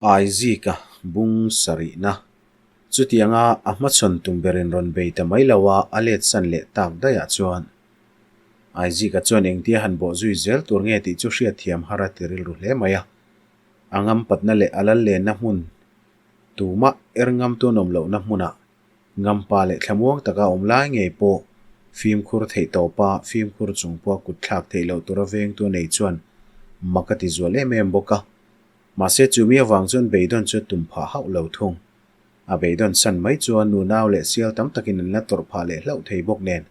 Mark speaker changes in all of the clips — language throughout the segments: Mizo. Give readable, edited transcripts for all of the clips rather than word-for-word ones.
Speaker 1: Aizika bung sarihna. Chutianga a hmachhawn tum berin rawn bei ta mai lo a, a let san leh tak daihah chuan Aizika chuan engtia han bawh zui zel tur nge tih chu hriatthiam har a ti rilru hle mai a. A ngampatna leh a lal lenna hmun tumah er ngam tun awm lohna hmunah Ngampa leh thlamuang taka awm lai ngei pawh fimkhur theih tawpa fimkhur chung pawha kut thlak theih loh tura vengtu a nei chuan mak a ti zual em em bawk a. Mahse chumi avang chuan beidawn chu a tum phah hauh lo thung. A beidawn san mai chuan nunau leh sial tam takin an la tawrh phah leh hlauh thei bawk nen.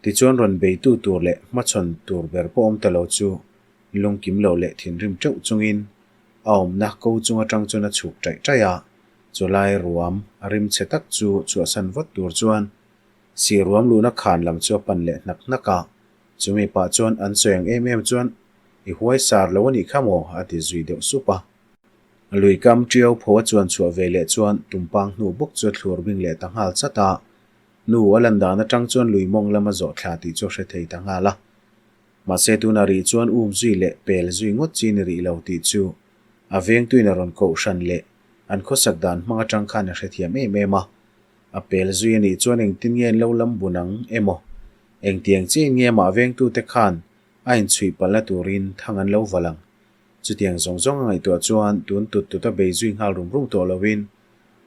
Speaker 1: Tichuan rawn beitu tur leh hmachhawn tur ber pawh awm ta lo chu lungkim lo leh thinrim teuh chungin a awmna ko chung atang chuan a chhuk taih taih a, chulai ruam a rim chhe tak chu chhuahsan vat tur chuan sih ruam luhna khan lam chu a pan leh hnak hnak a, chumi pah chuan an sawi ang em em chuan I huai sar lo a nih kha maw? a ti zui deuh sup a. Lui kam tiau pho a chuan chhuah ve leh chuan tumpang hnu bawk chu a thlur bing leh ta nghal chat a, nu a lan dan atang chuan lui mawng lam a zawh thla tih chu a hre thei ta nghal a. Mahse tunah rih chuan um zui leh pel zui ngawt chi ni rih lo tih chu a vengtuin a rawn koh hran leh an khawsak dan hmang atang khan a hrethiam em em a. A pel zui a nih chuan engtin nge an lo lam bun ang emaw? Engtiang chiahin nge amah vengtute khan a inchhuih palhna turin thang an lo valh ang? Chutiang zawng zawng a ngaihtuah chuan tun tut tut a bei zui nghal rum rum tawh loin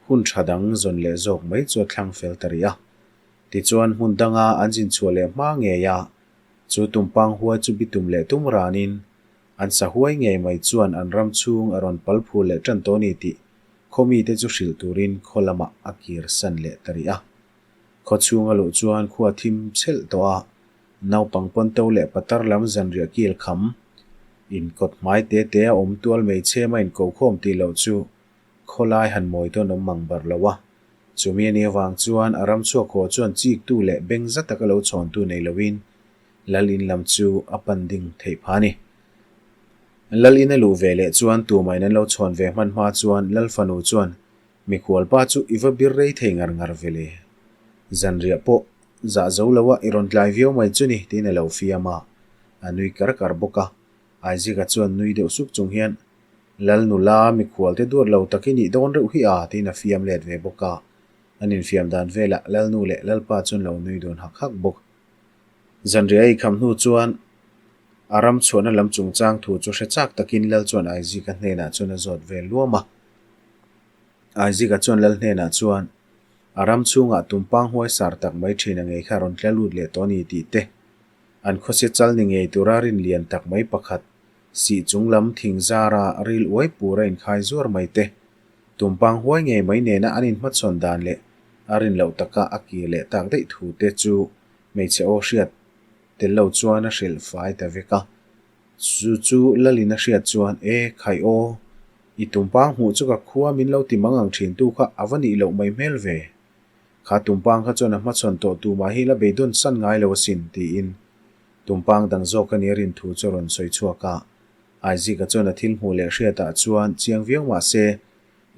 Speaker 1: hun tha dang zawn leh zawk mai chu a thlang fel ta rih a. Tichuan hmun danga an zin chhuah leh hma ngei a, Chu tumpang huai chu bitum leh tum ranin an sa huai ngei mai chuan an ram chhung a rawn pal phul leh tan tawh a ni tih khaw mite chu hrilh turin khaw lamah a kir san leh ta rih a. Khaw chhung a luh chuan khua thim chhelh tawh a, naupang pawnto leh patar lam zanriah kil kham inkawt hmai te te a awm tual mai chhem a inkokhawm tih loh chu Khawlai han mawi dawn awm mang bar lo a, chumi a nih avang chuan a ram chhuak haw chuan chiktu leh beng za taka lo chhawntu nei loin Lal in lam chu a pan ding theih pha a ni. Lal in a luh ve leh chuan tumahin an lo chhawn ve hman hma chuan Lal fanu chuan mikhual pa chu i va bir rei thei ngar ngar ve le. Zanriah pawh zah zo lo a i rawn tlai viau mai chu ni tiin a lo fiam a, a nui kar kar bawk a. Aizika chuan nui deuh suk chung hian Lal nula mikhual te duat lo tak i nih dawn reuh hi a, tiin a fiam let ve bawk a. An infiam dan velah Lalnu leh Lalpa chuan lo nui dun hak hak bawk. Zanriah a ikham hnu chuan a ram chhuahna lam chungchang thu chu hre chak takin Lal chuan Aizika hnenah chuan a zawt vel luam a. Aizika chuan Lal hnenah chuan a ram chhungah tumpang huaisar tak mai thin a ngei kha rawn tla lut leh tawh a ni tih te, an khawse chal ni ngei tura rin lian tak mai pakhat Sih chung lam thing zara ril uai pur a inkhai zuar mai te, tumpang huai ngei mai nena an inhmachhawn dan leh a rin loh taka a kir leh tak daih thu te chu hmeichhe aw hriat tel lo chuan a hrilh fai ta vek a. Chu chu Lalin a hriat chuan, E khaih aw, i tumpang hmuh chu ka khua min lo ti mang ang thin tu kha a va nih loh mai hmel ve. Kha tumpang kha chuan a hmachhawn tawh tu mah hi la beidawn san ngai lo asin, tiin Tumpang dang zawk a nia rin thu chu a rawn sawi chhuak a. Aizika chuan a thil hmuh leh hriatah chuan chiang viau mah se,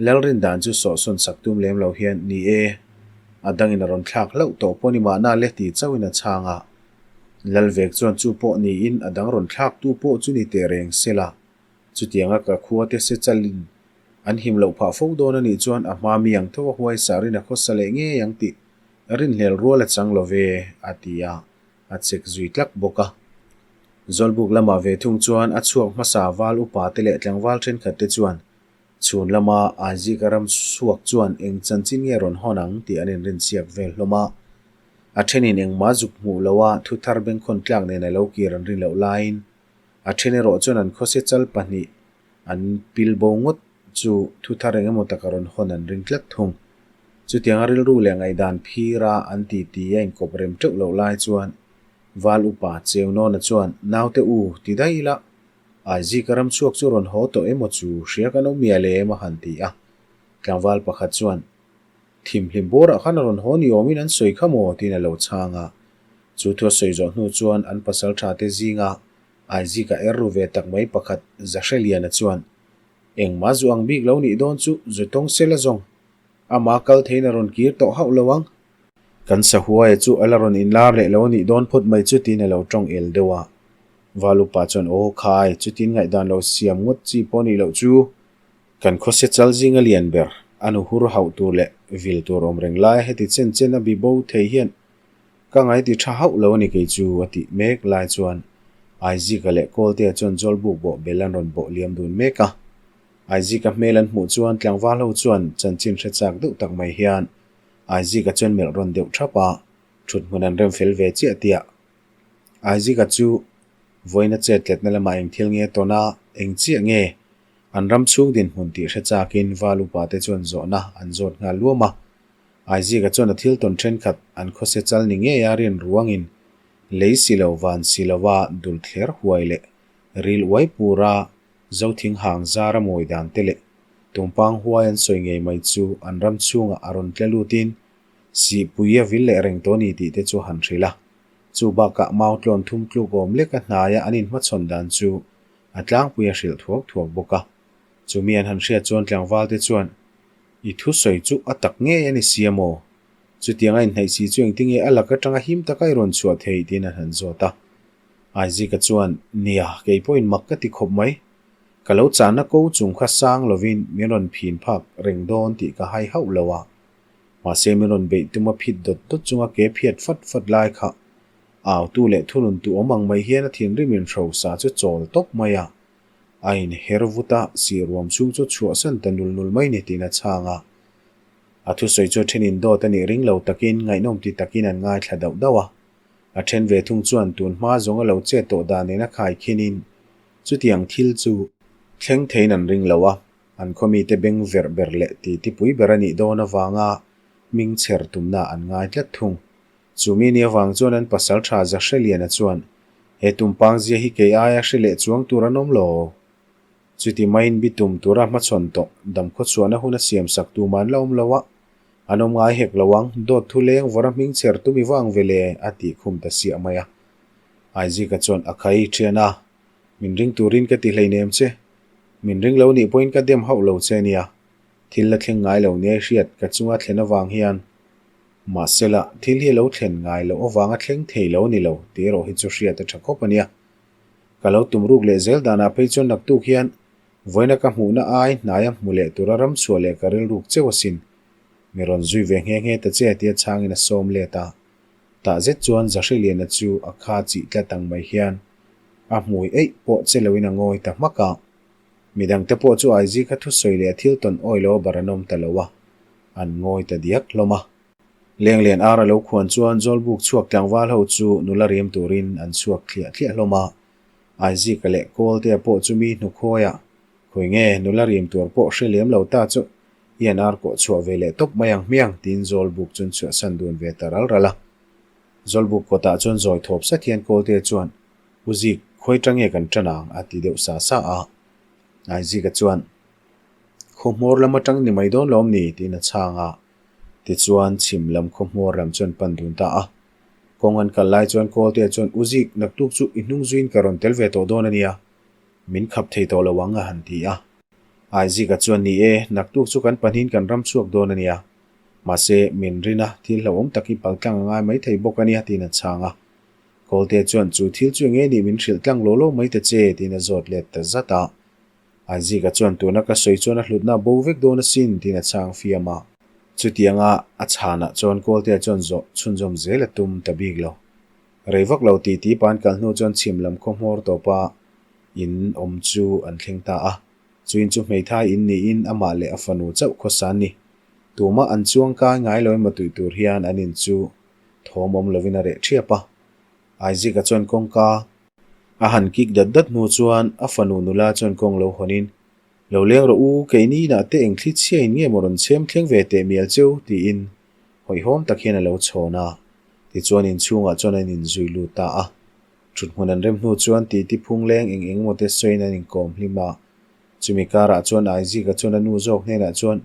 Speaker 1: Lalrin dan chu sawhsawn sak tum lem lo hian, Ni e, a dangin a rawn thlak hlauh tawh pawh ni mahna le ti chauhin a chhang a. Lalvek chuan chu pawh niin a dang rawn thlak tu pawh chu ni teh reng se la, chutianga ka khua te se chalin an him loh phah fo dawn a nih chuan a hma mi ang tho a huai sarin a khawsa leh ngei ang tih rinhlel rual a chang lo ve, a ti a. A chek zui tlak bawk a. Zawlbuk lamah ve thung chuan a chhuak hmasa val upa te leh tlangval thenkhat te chuan chhun lama Aizika ram chhuak chuan eng chanchin nge rawn hawn ang tih an inrinsiak vel hlawm a. A thenin engmah zuk hmuh loha thu thar bengkhawn tlak nen a lo kir an rin loh laiin a then erawh chuan an khawse chal pahnih an pil bo ngawt chu thu thar eng emaw taka rawn hawn an ring tlat thung. Chutianga rilru leh ngaihdan phira an ti ti a inkawp rem teuh loh lai chuan Val upa Cheunawna chuan naute u ti daih ila, Aizika ram chhuak chu rawn haw tawh emaw chu hria kan awm mial em a han ti a. Tlangval pakhat chuan Thimhlim bawrah khan a rawn haw ni awmin an sawi kha maw tiin a lo chhang a. Chu thu a sawi zawh hnu chuan an pasaltha te zinga Aizika er ru ve tak mai pakhat Zahreliana chuan Engmah zu ang bik lo nih dawn chu zu tawng sela zawng. Ama kal theiin a rawn kir tawh hauh lo ang. Kan sahuaia chu a la rawn inlar leh lo a nih dawn phawt mai chu tiin a lo tawng el deuh a. Valupa chuan aw khai, chutin ngaihdan lo siam ngawt chi pawh a nih loh chu. Kan khawse chal zinga lian ber, a nu hur hauh tur leh vil tur awm reng laia heti chen chen a bi bo thei hian ka ngai ti tha hauh lo a ni kei chu a tih mek lai chuan Aizika leh Kawltea chuan Zawlbuk bawh bel an rawn bawh liam dun mek a. Aizika hmel an hmuh chuan tlangval ho chuan chanchin hre chak deuh tak mai hian Aizika chuan melh rawn deuh thap a, thut hmun an rem fel ve chiah tiah. Aizika chu vawiina chet tletna lamah eng thil nge tawn a, eng chiah nge an ram chhung dinhmun tih hre chakin val upa te chuan zawhna an zawt nghal luam a. Aizika chuan a thil tawn thenkhat an khawse chal ni ngei a rin ruangin lei si lo van si lova dul thler huai leh ril uai pura Zothing hang zara mawi dan te leh tumpang huai an sawi ngei mai chu an ram chhungah a rawn tle lutin sihpui a vil leh reng tawh a ni tih te chu a han hrilh a. Chu bakah mau tlawn thum tluk awm leka hnaia an inhmachhawn dan chu a tlangpui a hrilh thuak thuak bawk a. Chumi an han hriat chuan tlangval te chuan, I thusawi chu a tak ngei a ni si a maw? Chutiang a inhnaih si chu engtinge a lak atanga him taka i rawn chhuah theih? tiin an han zawt a. Aizika chuan, Nia, kei pawhin mak ka ti khawp mai. Ka lo chahna ko chung kha sang lovin min rawn phin phak reng dawn tih ka hai hauh lo a. Mahse min rawn beih tuma phit dawt dawt chunga ke phiat fat fat lai kha autu leh thununtu awm ang mai hian a thinrim in hrosa chu chawl tawp mai a. A inher vut a, sih ruam chhung chu chhuahsan ta nul nul mai ni tiin a chhang a. A thusawi chu thenin dawt a nih ring lo takin ngaihnawm ti takin an ngaithla dauh dauh a. A then ve thung chuan tun hma zawng a lo chet tawh dan nen a khai khinin chutiang thil chu thleng theiin an ring lo a, an khaw mite beng verh ber leh titipui ber a nih dawn avanga hming chher tumna an ngai tlat thung. Chu mi ni avang chuan an pasal tha Zahreliana chuan, He tumpang zia hi kei aia hre leh chuang tur an awm lo. Chuti maiin bitum tura hmachhawn tawh damkhawchhuahna hun a siam sak tumah an la awm lo a, an awm ngai hek lo ang, dawt thu leng vawra hming chher tum i vang ve le, a tih khum ta siah mai a. Aizika chuan a khai thian a, Min ring turin ka ti hleinem che, min ring lo nih pawhin ka dem hauh lo che nia, thil la thleng ngai lo nia i hriat ka chunga thlen avang hian. Mahsela, thil hi a lo thlen ngai loh avanga thleng thei lo ni lo tih erawh hi chu hriat a tha khawp a nia. Ka lo tum ruk leh zel danah phei chuan naktuk hian vawiina ka hmuhna ai hnaia hmu leh tura ram chhuah leh ka rilruk cheu asin. Mi rawn zui ve nghe nghe ta che tia chhangin a sawm let a. Tah zet chuan Zahriliana chu a kha chih tlat ang mai hian a hmui eih pawh che loin a ngawi ta hmak a. Midangte pawh chu Aizika thusawi leh a thil tawn awi lo a bar an awm ta lo a, an ngawi ta diak hlawm a. Lenglian ar a lo khuan chuan Zawlbuk chhuak tlangval ho chu nula riam turin an chhuak thliah thliah hlawm a. Aizika leh Kawltea pawh chu mi hnukhawi a, Khawi nge nula riam tur pawh hre lem lo ta chu i an ar kawh chhuah ve leh tawp mai ang hmiang tiin Zawlbuk chuan chhuahsan dun ve ta ral ral a. Zawlbuk kawtah chuan zawi thawp sat hian Kawltea chuan, U Zik, khawi ta nge kan tan ang? a ti deuh sa sa a. Aizika chuan, Khaw hmawr lam atang ni mai dawn lawm ni? tiin a chhang a. Tichuan, chhim lam khaw hmawr lam chuan pan dun ta a. Kawng an kal lai chuan Kawltea chuan, U Zik, naktuk chu i hnung zuiin ka rawn tel ve tawh dawn a nia. Min khap thei tawh lo ang a han ti a. Aizika chuan, Ni e, naktuk chu kan pahnihin kan ram chhuak dawn a nia. Mahse, min rin a, thil hlauhawm tak hi pal tlang a ngai mai thei bawk a nia, tiin a chhang a. Kawltea chuan, Chu thil chu enge nih min hrilh tlang law law mai ta che, tiin a zawt let ta zat a. Aizika chuan tuna ka sawi chuan a hlutna a bo vek dawn asin tiin a chhang fiam a. Chutianga a chhanah chuan Kawltea chuan zawh chhunzawm zel a tum ta bik lo. Rei vak lo tih tih pan kal hnu chuan chhim lam khaw hmawr tawpa in awm chu an thleng ta a. Chu in chu hmeithai in niin amah leh a fanu chauh khawsa ni. Tumah an chuang kai ngai lo emaw tih tur hian an in chu thawm awm lovin a reh thiap a. Aizika chuan kawngka A han kik dat dat hnu chuan a fanu nula chuan kawng lo hawnin, Lo leng rawh u, keini inah te eng thli chhiain nge maw rawn chhem thleng ve teh mial cheu? tiin hawihhawm tak hian a lo chhawn a. Tichuan inchhungah chuan an inzui lut ta a. Thuthmun an rem hnu chuan titi phung leng eng eng emaw te sawiin an inkawm hlim a. Chumi karah chuan Aizika chuan a nu zawk hnenah chuan,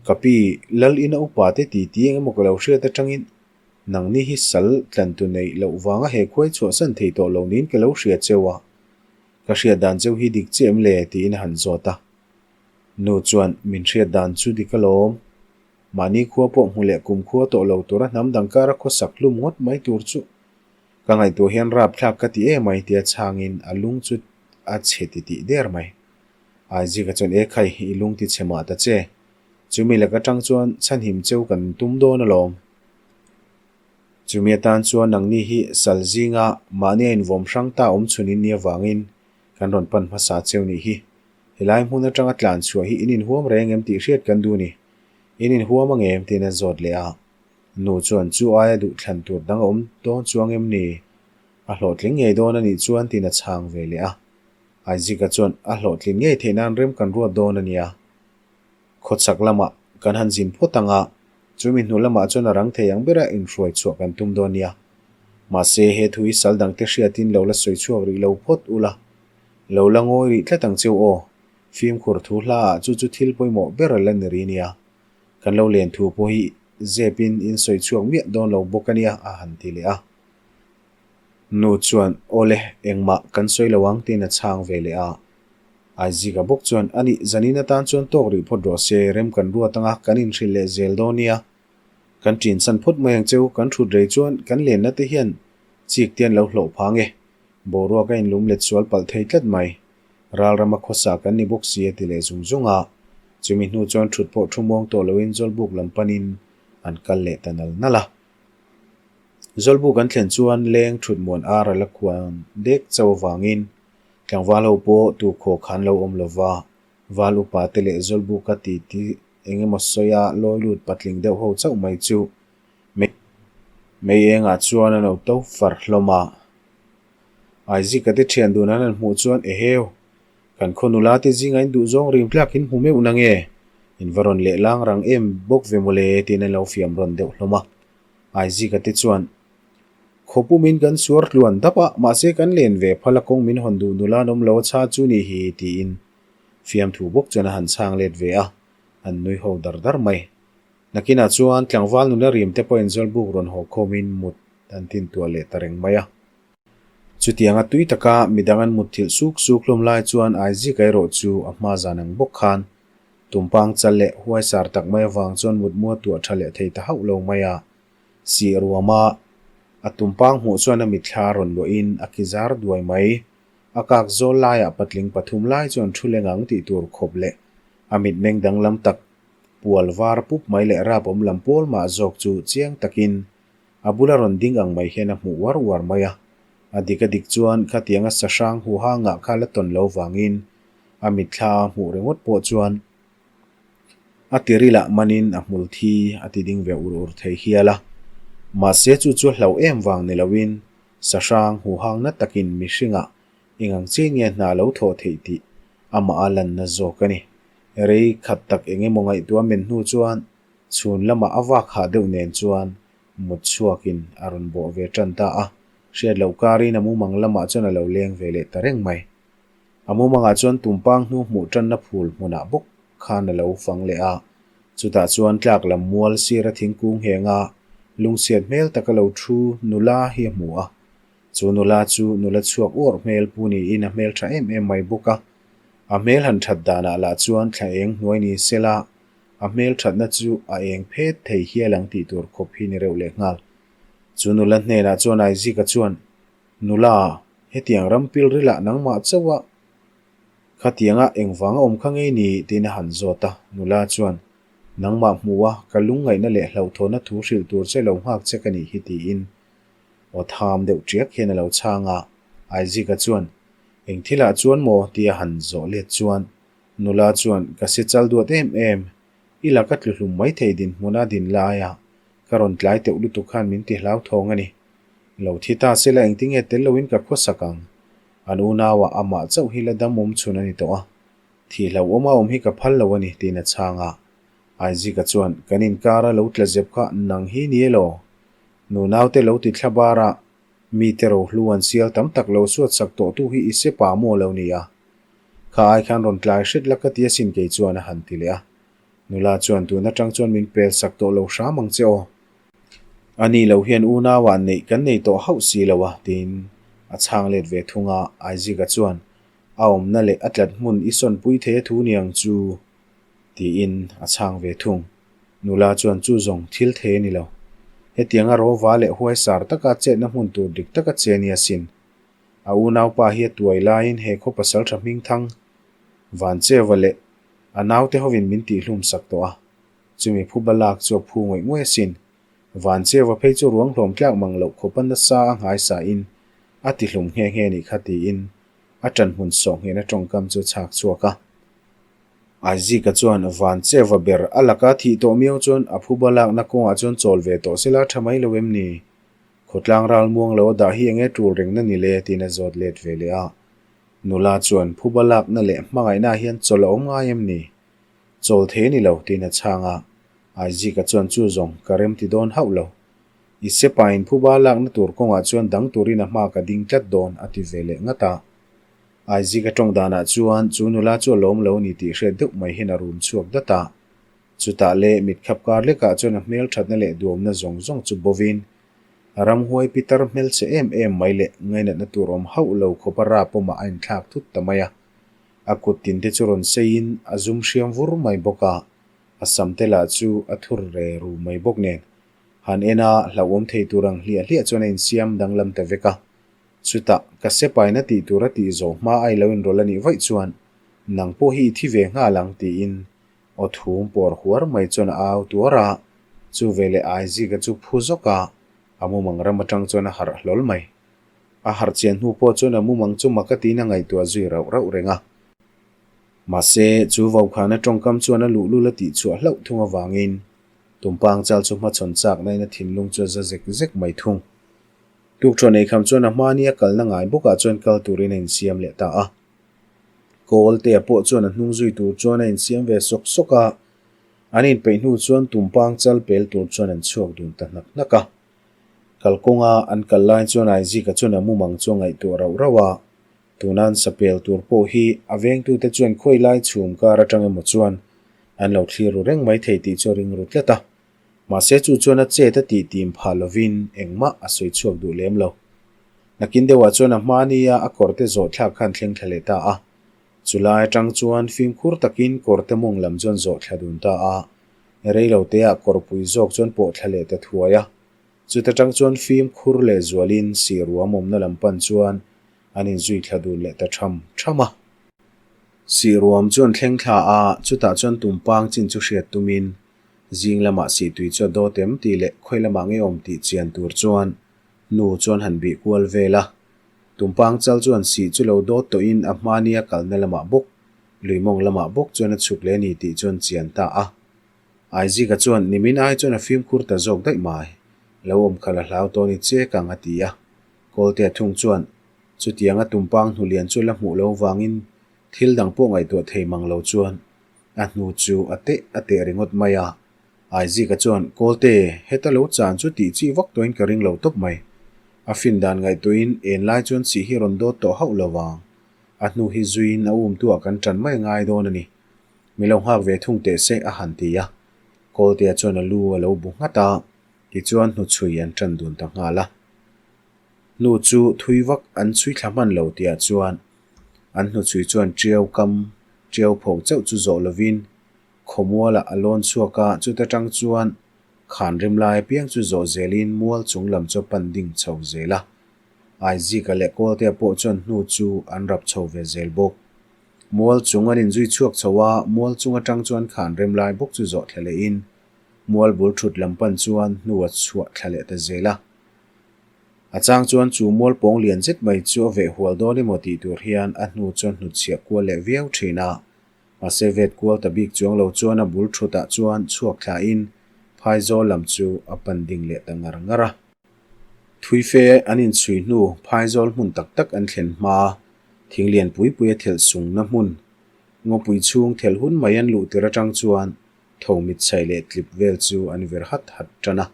Speaker 1: Ka pi, Lal ina upa te titi eng emaw ka lo hriat atangin Nangni hi sal tlantu neih loh vanga he khuai chhuahsan thei tawh lo niin ka lo hria cheu a, ka hriat dan cheu hi dik chiah em le? tiin a han zawt a. Nu chuan, Min hriat dan chu dik alawm. Mahni khua pawh hmu leh kum khua tawh lo tura hnam dang kara khawsak hlum ngawt mai tur chu ka ngaihtuah hian rapthlak ka ti em ai tia chhangin a lung chu a chhe titih der mai. Aizika chuan, E khai, i lung ti chhe mah ta che. Chumi lak atang chuan chhanhim cheu kan tum dawn alawm. Chumi atan chuan nangni hi sal zinga mahni a invawm hrang ta awm chhun in nia vangin kan rawn pan hmasa cheu nih hi. Helai hmun atanga tlan chhuah hi in inhuam reng em tih hriat kan duh ni. In inhuam ang em tiin a zawt leh a. Nu chuan chu aia duh thlan tur dang a awm dawn chuang em ni? A hlawhtling ngei dawn a nih chuan tiin a chhang ve leh a. Aizika chuan a hlawhtlin ngei theih nan rem kan ruat dawn a nia. Khawchhak lamah kan han zin phawt ang a, chumi hnu lamah chuan a rang thei ang bera inhruai chhuah kan tum dawn nia. Mahse, he thu hi sal dangte hriatin lo la sawi chhuak rih lo phawt ula, lo la ngawi rih tlat ang cheu aw. Fimkhur thu hlaah chu chu thil pawimawh ber a la ni ri nia. Kan lo len thu pawh hi zepin in sawi chhuak miah dawn lo bawk a nia, a han ti leh a. Nu chuan, Awle, engmah kan sawi lo ang tiin a chhang ve leh a. Aizika bawk chuan, Anih, zanin atan chuan tawk rih phawt rawh se, rem kan ruat anga kan inhrilh leh zel dawn nia. Kan ṭin san phawt mai ang cheu, kan ṭhut rei chuan kan lenna te hian chik te an lo hlawh phang e. Boruak a inlum let sual palh thei tlat mai. Ral rama khawsa kan ni bawk si a ti leh zung zung a. Chumi hnu chuan ṭhut pawh ṭhu muang tawh loin Zawlbuk lam panin an kal leh ta nal nal a. Zawlbuk an thlen chuan leng ṭhut muan ar a la khuan dek chauh avangin tlangval ho pawh tu khaw khan lo awm lova, val upa te leh Zawlbuka ti ti eng emaw sawi a lawi lut patling deuh ho chauh mai chu mei engah chuan an lo to far hlawm a. Aizika te thian dun an han hmuh chuan eheu, kan khaw nula te zinga in duhzawng rim tlak in hmu meuh na nge? In va rawn leh lang rang em bawk ve mawle tiin an lo fiam rawn deuh hlawm a. Aizika te chuan, Khaw pumin kan suar tluan dap a, mahse kan len ve phal a kawng min hawn duh nula an awm lo a chha chu ni hi tiin fiamthu bawk chuan a han chhang let ve a, an nui ho dar dar mai. Nakinah chuan tlangval nula rim te pawhin Zawlbuk rawn haw khawmin mut an tin tuah leh ta reng mai a. Chutianga tui taka midang an mut thilh suk suk hlawm lai chuan Aizika erawh chu a hma zan ang bawk khan Tumpang chal leh huaisar tak mai avang chuan mutmua tuah tha leh thei ta hauh lo mai a. Sih ruama a tumpang hmuh chuan a mitthla rawn luahin a ki zar duai mai. A kak zawl laiah patling pathum lai chuan thu leng ang tih tur khawp leh a mitmeng danglam tak pual var pup mai leh rap awm lam pawl mah zawk chu chiang takin a bula rawn ding ang mai hian a hmuh uar uar mai a. A dik a dik chuan khatianga sahrang huha ngah kha la tawn lo vangin A mitthla a hmuh ringawt pawh chuan a tirilah manin a hmul thi a ti ding ve ur ur thei hial a. Mahse chu chu hlauh em vang ni loin sahrang huhang na takin mihringah eng ang chiah nge hna lo thawh theih tih amah a lanna zawk a ni. Rei khat tak eng emaw ngaihtuah men hnu chuan chhun lamah a vak hah deuh nen chuan mut chhuakin a rawn bawh ve tan ta a. Hriat loh karin a mumang lamah chuan a lo leng ve leh ta reng mai. A mumangah chuan tumpang hnu hmuh tanna phul hmunah bawk khan a lo fang leh a. Chutah chuan tlak lam mual sira thingkung nghenga lungchhiat hmel taka lo thu nula hi a hmu a. Chu nula chu nula chhuak uarh hmel pu niin a hmel tha em em mai bawk a. A hmel han that danah lah chuan thla eng hnuai ni sela a hmel thatna chu a eng phet thei hial ang tih tur khawp hi ni reuh leh nghal. Chu nula hnenah chuan Aizika chuan, Nula, hetiang ram pilrilah nangmah chauh a, khatianga engvanga awm kha ngei ni? tiin a han zawt a. Nula chuan, Nangmah hmu a, ka lungngaihna leh hlauhthawhna thu hrilh tur che lo nghak che ka nih hi tiin aw tham deuh ṭiak hian a lo chhang a. Aizika chuan, Eng thilah chuan maw? tia han zawh let chuan, Nula chuan, Ka si chal duat em em, i laka tlu hlum maithei dinhmuna din laia ka rawn tlai teuh lutuk khan min ti hlauthawng a ni. Lo thi ta se la engtinge tel loin ka khawsak ang. An unauah amah chauh hi la dam awm chhun a ni tawh a. Thih hlauhawm a awm hi ka phal lo a ni, tiin a chhang a. Aizika chuan, Kan inkara lo tla zep kha nang hi ni elaw? Nunaute lo ti thla bar a, mite rohlu an sial tam tak lo suat sak tawhtu hi i sepa maw lo ni a? Kha ai khan rawn tlai hret la ka ti asin kei chuan a han ti leh a. Nula chuan, Tun atang chuan min pel sak tawh lo hram ang che aw. A ni lo hian unauah neih kan nei tawh hauh si lo a, tiin a chhang let ve thung a. Aizika chuan, A awmna leh a tlat hmun i sawnpui thei a thu niang chu, tiin a chhang ve thung. Nula chuan chu zawng thil thei a ni lo. Hetianga rawva leh huaisar taka chetna hmun tur dik taka che nia sin. A unaupa hi a tuai laiin he khaw pasaltha hmingthang. Vancheva leh a naute hovin min tihhlum sak tawh a, chumi phuba lak chu a phu ngawih ngawih asin. Vancheva phei chu ruang hlawm tlak mang loh khawpa nasa a nghaisa in a tihlum nghe nghe nih kha tiin a ṭanhmun sawh nghehna ṭawngkam chu a chhak chhuak a. Aizika chuan Vancheva ber a laka thih tawh miau chuan a phuba lakna kawngah chuan chawl ve tawh sela ṭha mai lo em ni? Khawtlang ral muang lo a dah hi enge ṭul rengna ni le? tiin a zawt let ve leh a. Nula chuan phuba lakna leh hmangaihna ah hian chawl a awm ngai em ni? Chawl thei a ni lo, tiin a chhang a. Aizika chuan chu zawng ka rem ti dawn hauh lo. I sepain phuba lakna tur kawngah chuan dang turin a hma ka ding tlat dawn, a ti ve leh ngat a. Aizika tawng danah chuan chu nula chu a lawm lo ni tih hriat deuh mai hian a rum chhuak dat a. Chutah leh mitkhap kar lekah chuan a hmel thatna leh duamna zawng zawng chu bovin a ramhuai pitar hmelchhe em em mai leh ngainatna tur awm hauh lo khawpa rap awmah a inthlak thut ta mai a. A kut tin te chu rawn seiin a zum hriam vur mai bawk a, a sam te lah chu a thur re ru mai bawk nen. Han en a hlauhawm thei tur ang hliah hliah chuan a insiam danglam ta vek a. Chutah, ka sepaina tih tur a tih zawh hma a i lo inrawlh a nih vaih chuan nang pawh hi i thi ve nghal ang tiin Aw thum pawr huar mai chuan a au tuar a, chu veleh Aizika chu phu zawk a, a mumang ram atang chuan a harh hlawl mai. A harh chian hnu pawh chuan a mumang chu mak a tiin a ngaihtuah zui rauh rauh reng a. Mahse, chu vaukhana tawngkam chuan a luhlul a tih chhuah hlauh thung avangin Tumpang chal chu hmachhawn chakna in a thinlung chu a za zek zek mai thung. Tukṭhuan eikham chuan a hmani a kalna ngai bawkah chuan kal turin a insiam leh ta a. Kawltea pawh chuan a hnung zui tur chuan a insiam ve sawk sawk a, an inpeih hnu chuan tumpang chal pel tur chuan an chhuak dun ta hnak hnak a. Kalkawnga an kal lai chuan Aizika chuan a mumang chu a ngaihtuah rauh rauh a, tuna an sa pel tur pawh hi a vengtute chuan khawi lai chhum kar atang emaw chuan an lo thlir ru reng mai thei tih chu a ring ru tlat a. Mahse chu chuan a chet a tih tim phah lovin engmah a sawi chhuak duh lem lo. Nakin deuhah chuan a hmania a kawrte zawh thlak khan thleng thla leh ta a. Chulai atang chuan fimkhur takin kawrte mawng lam chuan zawh thla dun ta a. Reiloteah kawrpui zawk chuan pawh thla leh ta thuai a. Chuta tang chuan fimkhur leh zualin sihruam awmna lam pan chuan an inzui thla dun leh ta tham tham a. Sihruam chuan thleng thla a, chutah chuan tumpang chin chu hriat tumin Zing lamah sihtui chu a dawt em tih leh khawi lamah nge awm tih chian tur chuan nu chuan han bih kual vel a. Tumpang chal chuan sih chu lo dawt tawhin a hmania kalna lamah bawk, luimawng lamah bawk chuan a chhuk leh a ni tih chuan chian ta a. Aizika chuan nimin ai chuan a fimkhur ta zawk daih mai. Lo awm khalh a hlau tawh ni che kang a ti a. Kawltea thung chuan chutianga tumpang hnulian chu la hmuh lo vangin thil dang pawh ngaihtuah thei mang lo chuan A hnu chu a teh a teh ringawt mai a. Aizika chuan, Kawlte, heta lo chan chu tih chi vak tawhin ka ring lo tawp mai. A fin dan ngaihtuahin en lai chuan sih hi rawn dawt tawh hauh lo vang. A hnu hi zuiin a umtuah kan ṭan mai ngai dawn a ni. Mi lo nghak ve thung teh se, a han ti a. Kawltea chuan a lu a lo bu nghat a, tichuan hnuchhui an ṭan dun ta nghal a. Hnu chu thui vak an chhui thla hman lo tihah chuan an hnuchhui chuan ṭiau kam ṭiau pho chauh chu zawh lovin khawmualah a lawn chhuak a, chuta ṭang chuan khan rim lai apiang chu zawh zelin mual chung lam chu a pan ding chho zel a. Aizika leh Kawltea pawh chuan hnu chu an rap chho ve zel bawk. Mual chung an inzui chhuak chho a, mual chung aṭang chuan khan rem lai bawk chu zawh thla lehin mual bul ṭhut lam pan chuan hnu a chhuah thla leh ta zel a. A chang chuan chu mual pawng lian zet mai chu a veh hual dawn emaw tih tur hian a hnu chuan hnutchhiah kual leh viau thin a. Mahse vet kual ta bik chuang lo chuan a bul thutah chuan chhuak thlain phaizawl lam chu a pan ding leh ta ngar ngar a. Thuife an inchhui hnu phaizawl hmun tak tak an thlen hma thing lian pui pui a thelh sungna hmun ngawpui chhung thelh hun mai an luh tir atang chuan tho mitchhaih leh tlip vel chu an vir hat hat tan a.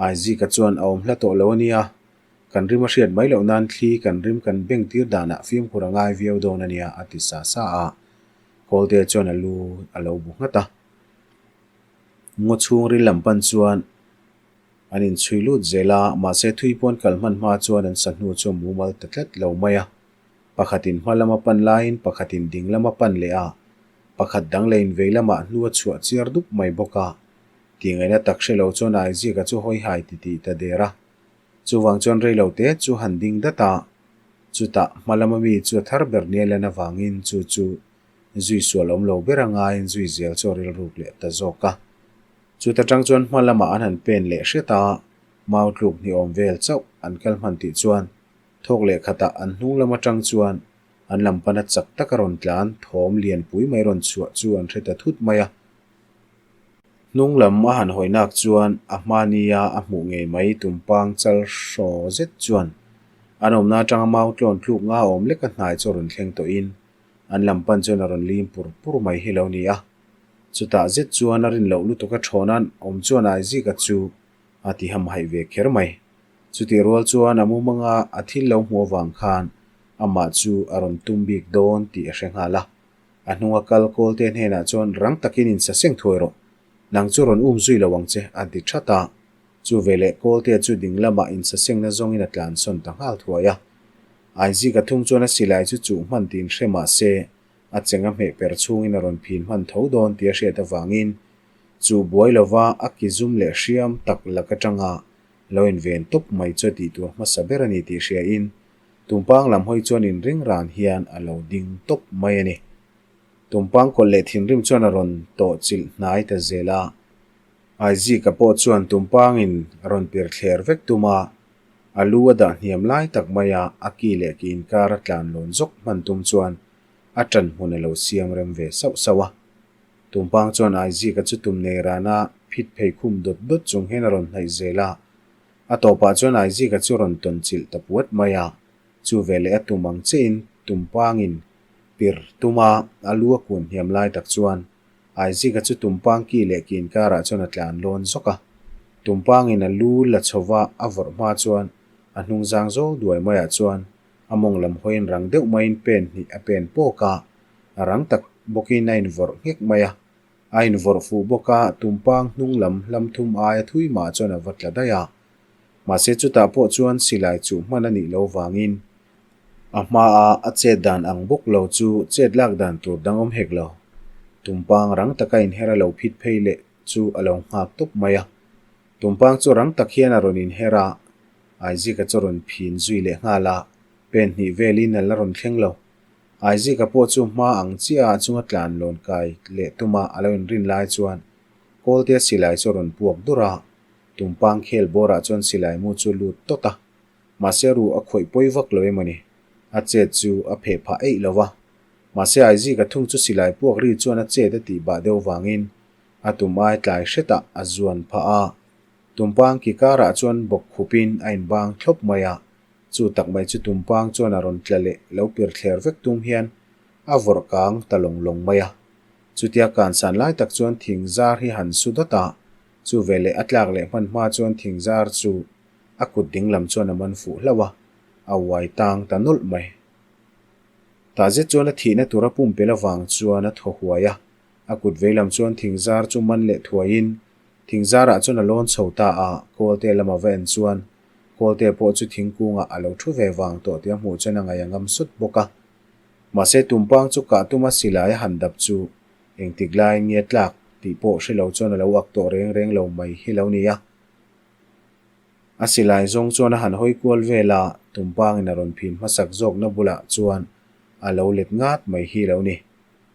Speaker 1: Aizika chuan a awm hla tawh lo a nia, kan rim a hriat mai loh nan thli kan rim kan beng tir danah fimkhur a ngai viau dawn a nia a ti sa sa a. Kawltea chuan a lu a lo bu nghat a. Ngaw chhungril lam pan chuan an inchhui lut zel a, mahse thui pawn kal hman hma chuan an sa hnu chu a mumal ta tlat lo mai a. Pakhatin hma lama pan laiin pakhatin ding lama pan leh a, pakhat dang leh in vei lamah hnu a chhuah chiar dup mai bawk a. Tingaihna tak hre lo chuan Aizika chu hawi hai ti tih ta der a. Chuvang chuan rei lo te chu han ding dat a, chutah hma lama mi chu a thar ber nia lan avangin chu chu Zui sual awm lo ber a ngaiin zui zel chu a rilruk leh ta zawk a. Chuta tang chuan hma lamah an han pen leh hret a, mau tluk hnih awm vel chauh an kal hman tih chuan thawk leh khatah an hnung lam atang chuan an lam pana chak taka rawn tlan thawm lianpui mai rawn chhuah chu an hre ta thut mai a. Hnung lam a han hawi nak chuan a hmania a hmuh ngei mai tumpang chal hraw zet chuan an awmna atanga mau tlawn tluk nga awm leka hnai chu a rawn thleng tawhin an lam pan chuan a rawn lim pur pur mai hi lo ni a. Chutah zet chuan a rin loh lutuk a thawn awm chuan Aizika chu a ti hamhaih ve kher mai. Chutih rual chuan a mumanga a thil lo hmuh avang khan amah chu a rawn tum bik dawn tih a hre nghal a. A hnunga kal Kawlte hnenah chuan rang takin in sa seng thuai rawh, nang chu rawn um zui lo ang che a ti that a. Chu veleh Kawltea chu ding lamah in sa sengna zawngin a tlansawn ta nghal thuai a. Aizika thung chuan a silai chu chuh hman tiin hre mah se a cheng a hmeh per chhungin a rawn phin hman tho dawn tih a hriat avangin chu buai lova a ki zum leh hriam tak lak atanga lo inven tawp mai chu a tih tur hmasa ber a ni tih hriain Tumpang lam hawi chuan inring ran hian a lo ding tawp mai a ni. Tumpang kawlh leh thinrim chuan a rawn tawh chilh hnai ta zel a. Aizika pawh chuan Tumpangin a rawn pir thler vek tum a, a lu a dah hniam lai tak mai a, a ki leh ki inkar a tlan lawn zawk hman tum chuan a ṭan hmun a lo siam rem ve sauh sauh a. Tumpang chuan Aizika chu tum nei rana phit phei khum dawt dawt chung hian a rawn hnaih zel a. A tawpah chuan Aizika chu rawn tawn chilh ta puat mai a, chu veleh a tum ang chiahin Tumpangin pir tuma a lu a kun hniam lai tak chuan Aizika chu Tumpang ki leh ki inkarah chuan a tlan lawn zawk a. Tumpangin a lu la chhova a vawrh hma chuan a hnung zang zawl duai maiah chuan a mawng lam hawiin rang deuh maiin pen hnih a pen pawk a, a rang tak bawkin a invawrh nghek mai a. A invawrh fuh bawk a, tumpang hnung lam hlam thum aia thui mah chuan a va tla daih a. Mahse chutah pawh chuan silai chuh hman a nih lo vangin a hmaa a chet dan ang bawk lo chu chet lak dan tur dang awm hek lo. Tumpang rang taka inher a lo phit phei leh chu a lo nghak tawp mai a. Tumpang chu rang tak hian a rawn inher a, Aizika chu a rawn phin zui leh nghal a, pen hnih velin a la rawn thleng lo. Aizika pawh chu hma ang chiah a chunga tlan lawn kai leh tuma a lo inrin lai chuan Kawltea silai chu a rawn puak dur a, tumpang khel bawrah chuan silai mu chu lut tawt a. Mahse ruh a khawih pawi vak lo em a ni. A chet chu a pheh phah eih lo va. Mahse Aizika thung chu silai puak ri chuan a chet a tih bah deuh vangin a tum ai tlai hretah a zuan phah a. Tumpang ki karah chuan bawk khupin a inbang thlawp mai a. Chu tak mai chu tumpang chuan a rawn tla leh lo pir thler vek tum hian a vawrh kang ta lawng lawng mai a. Chutia kan san lai tak chuan thing zar hi han su dawt a, chu veleh a tlak leh hman hma chuan thing zar chu a kut ding lam chuan a man fuh hlauh a, a uai tang ta nawlh mai. Tah zet chuan a thihna tur a pumpelh avang chuan a thaw huai a, a kut vei lam chuan thing zar chu man leh thuaiin thing zarah chuan a lawn chho ta a, Kawlte lama va en chuan Kawlte pawh chu thingkungah a lo thu ve vang tawh tih a hmuh chuan a ngaih a ngam sut bawk a. Mahse tumpang chu kah tuma silai a han dap chu engtik laiin nge tlak tih pawh hre lo chuan a lo ak tawh reng reng lo mai hi lo ni a. A silai zawng chuan a han hawi kual vel a, tumpangin a rawn phin hmasak zawkna bulah chuan a lo let ngat mai hi lo ni.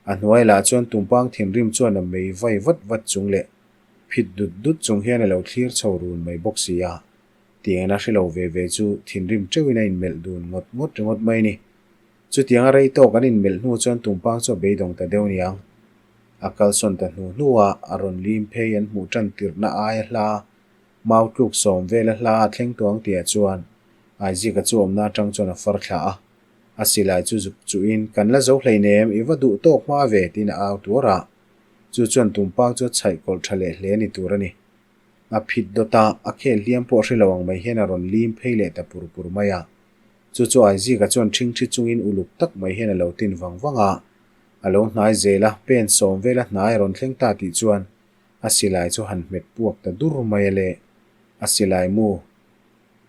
Speaker 1: A hnuai lah chuan tumpang thinrim chuan a mei vai vat vat chung leh Phit dut dut chung hian a lo thlir chho run mai bawk si a, tiangin a hre lo ve ve chu thinrim teuhin a inmelh dun ngawt ngawt ringawt mai a ni. Chutianga rei tawk an inmelh hnu chuan tumpang chu a beidawng ta deuh niang. A kalsawn ta hnu hnu a, a rawn lim phei an hmuh tan tirhna aia hla, mau tluk sawm vela hla a thleng tuang tihah chuan Aizika chu awmna atang chuan a far thla a. A silai chu zuk chuhin, Kan la zo hleinem, i va duh tawk hma ve, tiin a au tuar a. Chu chuan tumpang chu a chhaih kawlh tha leh hle ni tur a ni. A phit dawt a, a khel hliam pawh hre lo ang mai hian a rawn lim phei leh ta pur pur mai a. Chu chu Aizika chuan ṭhingṭhi chungin uluk tak mai hian a lo tin vang vang a. A lo hnai zel a, pen sawm vela hnai a rawn thleng ta tih chuan a silai chu han hmet puak ta dur mai a le. A silai mu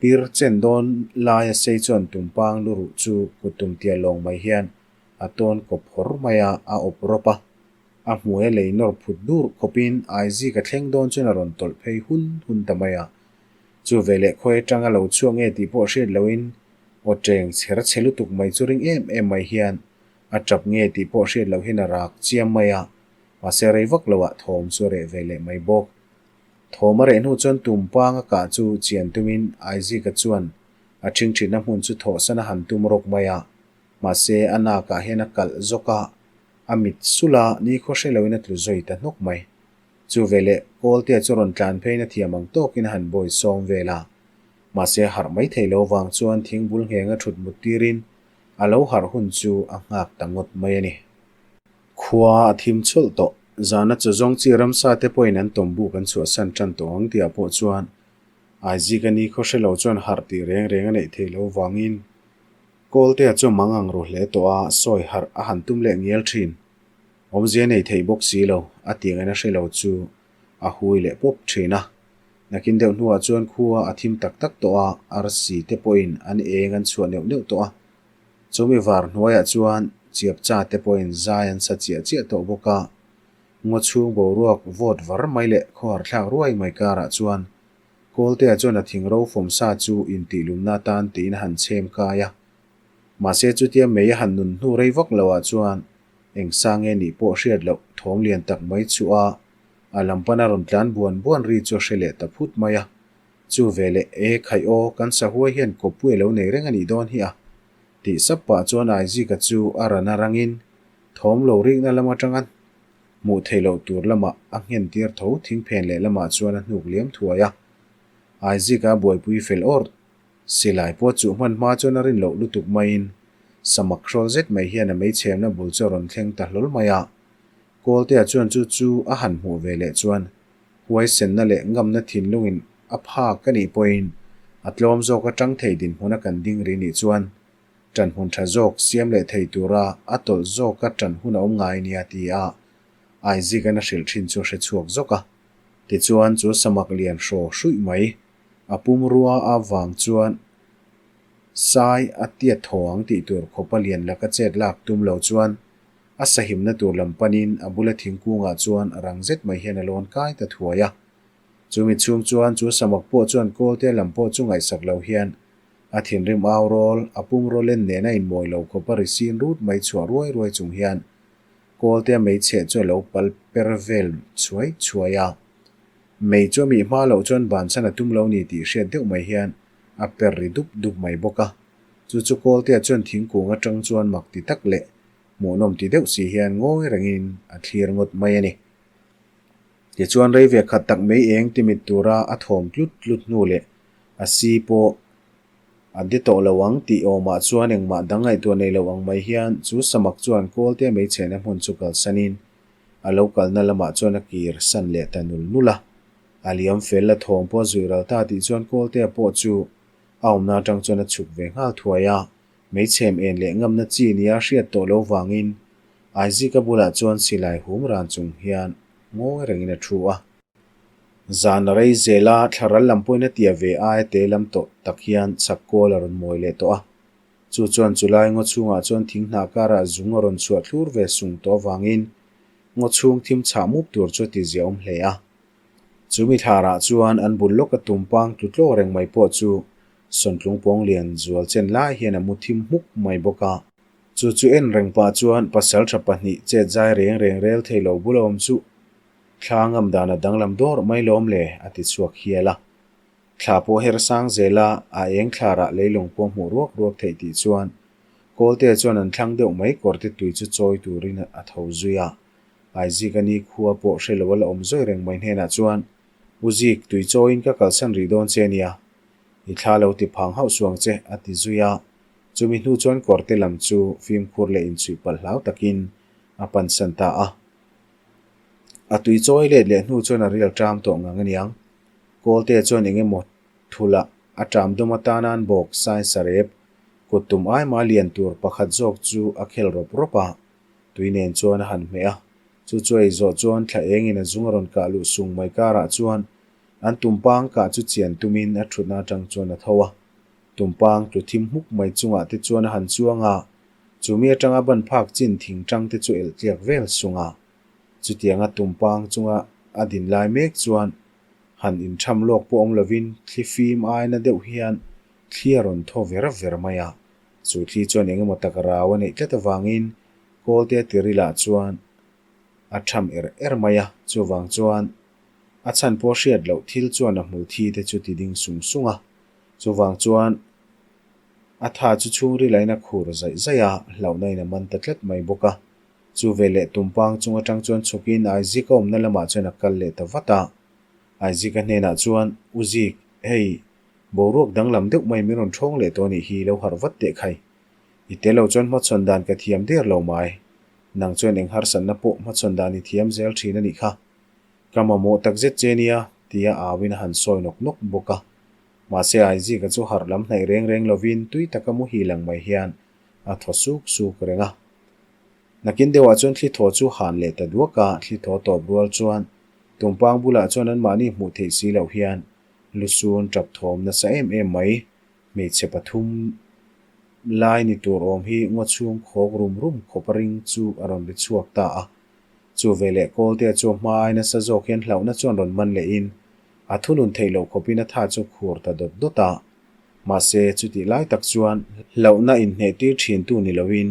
Speaker 1: pir chen dawn laia sei chuan tumpang lu ruh chu kut tum tia lawng mai hian a tawn kawp hawr mai a, a awp rawp a. A hmuai lei nawr phut dur khawpin Aizika thleng dawn chuan a rawn tawlh phei hun hun ta mai a. Chu veleh khawi atanga lo chhuak nge tih pawh hriat loin aw cheng chher chhe lutuk mai chu ring em em mai hian. A tap nge tih pawh hriat loh hian a rak chiam mai a, mahse rei vak loah thawm chu a reh ve leh mai bawk. Thawm a reh hnu chuan tumpang a kah chu chian tumin Aizika chuan a ṭhingṭhitna hmun chu thawhsan a han tum rawk mai a, mahse a nakah hian a kalh zawk a, a mit sulh a, nikhaw hre loin a tlu zawi ta hnawk mai. Chu veleh Kawltea chu rawn tlan pheiin a thiam ang tawkin a han bawi sawm vel a, mahse harh mai thei lo vang chuan thingbul nghenga ṭhut mut tirin a lo harh hun chu a nghak ta ngawt mai a ni. Khua a thim chhawlh tawh. Zana chaw zawng chi ramsa te pawhin an tawm buk an chhuahsan tan tawh ang tihah pawh chuan Aizika ni khaw hre lo chuan harh tih reng reng a neih theih loh vangin Kawltea chu mang ang ru hle tawh a, sawi harh a han tum leh ngial thin. Awmzia nei theih bawk si lo, a tih ngaihna hre lo chu a hui leh pawp thin a. Nakin deuh hnuah chuan khua a thim tak tak tawh a, arsi te pawhin an eng an chhuah neuh neuh tawh a. Chumi var hnuaiah chuan chiapcha te pawhin zai an sa chiah chiah tawh bawk a. Ngaw chhung boruak vawt var mai leh khawharthlak ruai mai karah chuan Kawltea chuan a thing ro fawm sa chu intihlumna atan tiin a han chhem kai a. Mahse chutia mei a han nun hnu rei vak loah chuan eng sa nge nih pawh hriat loh thawm lian tak mai chu a a lam pana rawn tlan buan buan ri chu a hre leh ta phut mai a. Chu ve leh e khaih aw, kan sahuai hian kawppui a lo nei reng a nih dawn hi a tih sap pah chuan Aizika chu a ran a rangin thawm lo rikna lam atanga hmuh theih loh tur lamah a nghen tir tho thingphen leh lamah chuan a hnuk liam thuai a. Aizika a buaipui fel awrh Silai pawh chuh hman hma chuan a rin loh lutuk maiin samak hrawl zet mai hian a meichhemna bul chu a rawn thleng ta hlawl mai a. Kawltea chuan chu chu a han hmuh ve leh chuan huaisenna leh ngamna thinlungin a phak a nih pawhin a tlawm zawk atang thei dinhmuna kan ding ri nih chuan ṭan hmun ṭha zawk siam leh thei tura a tawlh zawka ṭan hun a awm ngai nia ti a Isaac-a'n a hrilh ṭhin chu a hre chhuak zawk a. Tichuan chu samak lian hraw hruih mai A pumrua avang chuan sai a tiat thaw ang tih tur khawpa lian laka chet lak tum lo chuan a sahimna tur lam panin a bula thingkungah chuan rang zet mai hian a lawn kai ta thuai a. Chumi chhung chuan chu samak pawh chuan kawlte lam pawh chu ngaihsak lo hian a thinrim au rawl, a pumraw len nena inmawi lo khawpa ri sin rut mai chhuah ruai ruai chung hian kawlte meichheh chu a lo pal per vel chhuai chhuai a. Mei chu a mih hma loh chuan bansan a tum lo ni tih hriat deuh mai hian a per ri dup dup mai bawk a. Chu chu Kawltea chuan thingkung atang chuan mak ti tak leh hmuhnawm ti deuh si hian ngawi rengin a thlir ngawt mai a ni. Tichuan rei ve khat tak mei eng ti mit tura a thawm tlut tlut hnu leh a si pawh a de tawh lo ang tih awmah chuan engmah dang ngaihtuah nei lo ang mai hian chu samak chuan Kawltea mei chhehna hmun chu kalsanin A lo kalna lamah chuan a kir san leh ta nul nul a. A liam fel a thawm pawh a zuih ral ta tih chuan Kawltea pawh chu a awmna atang chuan a chhuk ve nghal thuai a. Meichhem en leh ngamna chi nia hriat tawh lo vangin Aizika bulah chuan silai hum ran chung hian ngawi rengin a thu a. Zan a rei zel a, thlaral lam pawhin a tia ve aia te lam tawh tak hian chhak kawl a rawn mawi leh tawh a. Chu chuan chulai ngaw chhungah chuan thing hnah karah zung a rawn chhuah thlur ve sung tawh avangin ngaw chhung thim chhah mup tur chu a ti ziahawm hle a. Chu mi thlarah chuan an bul lawka tumpang tlu tlaw reng mai pawh chu sawntlung pawng lian zual chen lai hian a mu thim hmuk mai bawk a. Chu chu en reng pah chuan pasaltha pahnih chet zai reng reng rel thei lo bula awm chu thla ngam dan a danglam dawr mai lawm le a ti chhuak hial a. Thla pawh her sang zel a, a eng thlarah leilawng pawh hmuh ruak ruak theih tih chuan Kawltea chuan an thlang deuh mai kawrte tui chu chawi turin a tho zui a. Aizik a ni khua pawh hre lo a la awm zawi reng mai hnenah chuan, U Zik, tui chawiin ka kalsan rih dawn che nia. I thla lo ti phang hauh suang che, a ti zui a. Chumi hnu chuan kawrte lam chu fimkhur leh inchhuih palh hlau takin a pansan ta a. A tui chawi let leh hnu chuan a rial ṭam tawh ngang aniang. Kawltea chuan eng emaw thulh a ṭam dawm atana an bawk sai sarep kut tum aima lian tur pakhat zawk chu a khel rawp rawp a, tui nen chuan a han hmeh a. Chu chu ei zawh chuan thla engin a zung a rawn kah luh sung mai karah chuan an tumpang kah chu chian tumin a ṭhutna aṭang chuan a tho a. Tumpang tlu thim hmuk mai chungah te chuan a han chuang a, chumi aṭanga ban phak chin thing ṭang te chu elh tliak vel sung a. Chutianga tumpang chunga a din lai mek chuan han intham lawk pawh awm lovin thli fim aina deuh hian thli a rawn thaw ver ver mai a. Chu thli chuan eng emaw tak rau a neih tlat avangin Kawlte tirilah chuan a ṭham er er mai a, chuvang chuan a chhan pawh hriat loh thil chuan a hmul thi te chu ti ding sung sung a, chuvang chuan a tha chu chhungril ain a khur zaih zaih a, hlauhna in a man ta tlat mai bawk a. Chu veleh tumpang chung atang chuan chhukin Aizika awmna lamah chuan a kal leh ta vat a. Aizika hnenah chuan, U Zik, hei, boruak danglam deuh mai min rawn ṭhawng leh tawh a nih hi, lo harh vat teh khai. I tel lo chuan hmachhawn dan ka thiam der lo mai. Nang chuan eng harsatna pawh hmachhawn dan i thiam zel thin a nih kha. Ka mamawh tak zet che nia, tia auin a han sawi nawk nawk bawk a. Mahse Aizika chu harh lam hnaih reng reng lovin tui taka muhil ang mai hian a thaw suk suk reng a. Nakin deuhah chuan thli thaw chu han leh ta duak a, thli thaw tawp rual chuan tumpang bulah chuan anmahni hmuh theih si loh hian lusun tap thawm nasa em em mai. Hmeichhe pathum lai ni tur awm hi ngaw chhung khawk rum rum khawp a ring chu a rawn ri chhuak ta a. Chu veleh Kawltea chu a hma ai nasa zawk hian hlauhna chuan rawn man lehin a thunun theih loh khawpin a tha chu khur ta dawt dawt a. Mahse, chutih lai tak chuan hlauhna inhneh tir thintu ni loin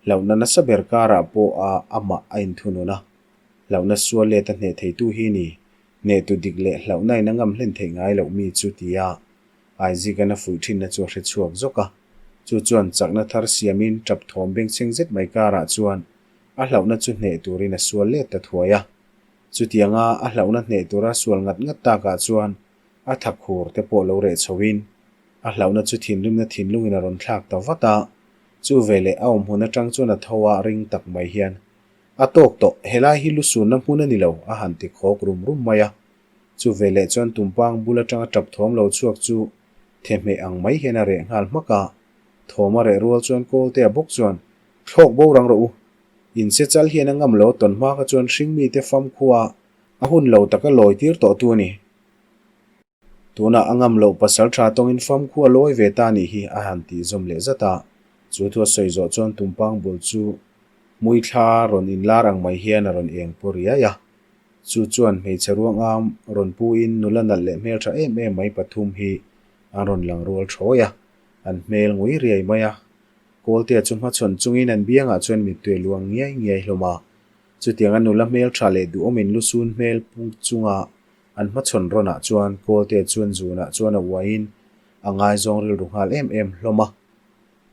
Speaker 1: hlauhna nasa ber karah pawh a amah a inthunun a. Hlauhna sual let a hneh theitu hi ni, hnehtu dik leh hlauhna in a ngam hlen theih ngai loh mi chu tia Isaac-an a fuih thinna chu a hre chhuak zawk a. Chu chuan chakna thar siamin tap thawm bengchheng zet mai karah chuan a hlauhna chu hneh turin a sual let ta thuai a. Chutianga a hlauhna hneh tura sual ngat ngat takah chuan a tha khur te pawh lo reh chhoin a hlauhna chu thinrimna thinlungin a rawn thlak ta vat a. Chu veleh a awm hmun atang chuan a tho a ring tak mai hian, A tawk tawh, helai hi lusunna hmun a ni lo, a han ti khawk rum rum mai a. Chu veleh chuan tumpang bul atanga tap thawm lo chhuak chu thehmeh ang mai hian a reh nghal hmak a. Thawm a reh rual chuan Kawltea bawk chuan, Thlawk bo rang rawh u. Inse chal hian a ngam lo tawn hma kha chuan hringmite famkhua a hun lo taka lawi tir tawh tu a ni. Tunah a ngam loh pasal tha tawngin famkhua lawi ve ta nih hi a han tih zawm leh zat a. Chu thu a sawi zawh chuan tumpang bul chu hmuithla rawn inlar ang mai hian a rawn eng paw riai a. Chu chuan hmeichhe ruangam rawn puin nula nalh leh hmeltha em em mai pathum hi an rawn lang rual thawi a, an hmel ngui riai mai a. Kawltea chu hmachhawn chungin an biangah chuan mittui a luang ngiai ngiai hlawm a. Chutianga nula hmeltha leh duhawmin lusun hmel pu chunga an hmachhawn rawnah chuan Kawltea chuan zunah chuan a uaiin a ngaizawng rilru nghal em em hlawm a.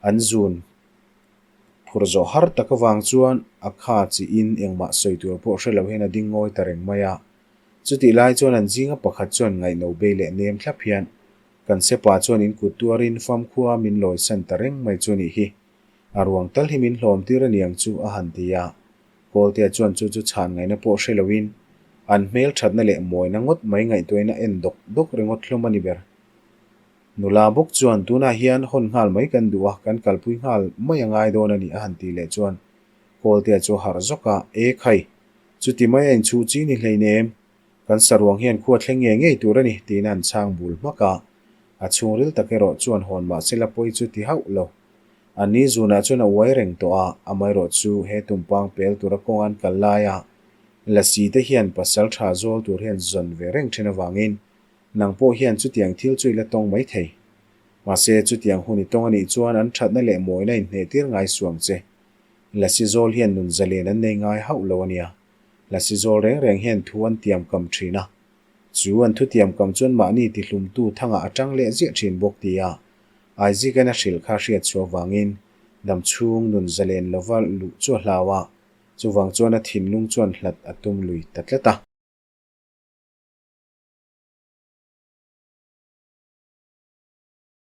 Speaker 1: An zun Phur zawh har tak avang chuan a kha chiin engmah sawi tur pawh hre lo hian a ding ngawi ta reng mai a. Chutih lai chuan an zinga pakhat chuan ngaihno bei leh nem thlap hian kan sepa chuan in kut tuarin famkhua min lawisan ta reng mai chu nih hi. A ruang tal hi min hlawm tir aniang chu a han ti a. Kawltea chuan chu chu chhan ngaihna pawh hre loin an hmel thatna leh mawina ngawt mai ngaihtuahina en dawk dawk ringawt hlawm a ni ber. Nula bawk chuan tunah hian hawn nghal mai kan duh a, kan kalpui nghal mai a ngai dawn a ni a han tih leh chuan Kawltea chu a harh zawk a, E khai, chuti mai a inchhuh chi ni hleinem, kan saruang hian khua thleng ngei ngei tur a ni tiin a han chhang bul hmak a, a chhungril tak erawh chuan hawn mahse la pawi chu ti hauh lo. A ni zunah chuan a uai reng tawh a, amaherawh chu he tumpang pel tura kawng an kal laia Lasi te hian pasal tha zawl tur hian zawn ve reng thin avangin Nang pawh hian chutiang thil chu i la tawng mai thei. Mahse, chutiang hun i tawng a nih chuan an thatna leh mawina inhneh tir ngai suang che. Lasi zawl hian nun zalen an nei ngai hauh lo a nia. Lasi zawl reng reng hian thu an tiam kam thin a. Chu an thu tiam kam chuan mahni tihlumtu thangah a tang leh ziah thin bawk tia Isaac-a'n a hrilh kha hriat chhuah vangin dam chhung nun zalen lova luh chu a hlau a, chuvang chuan a thinlung chuan hlat a tum lui ta tlat a.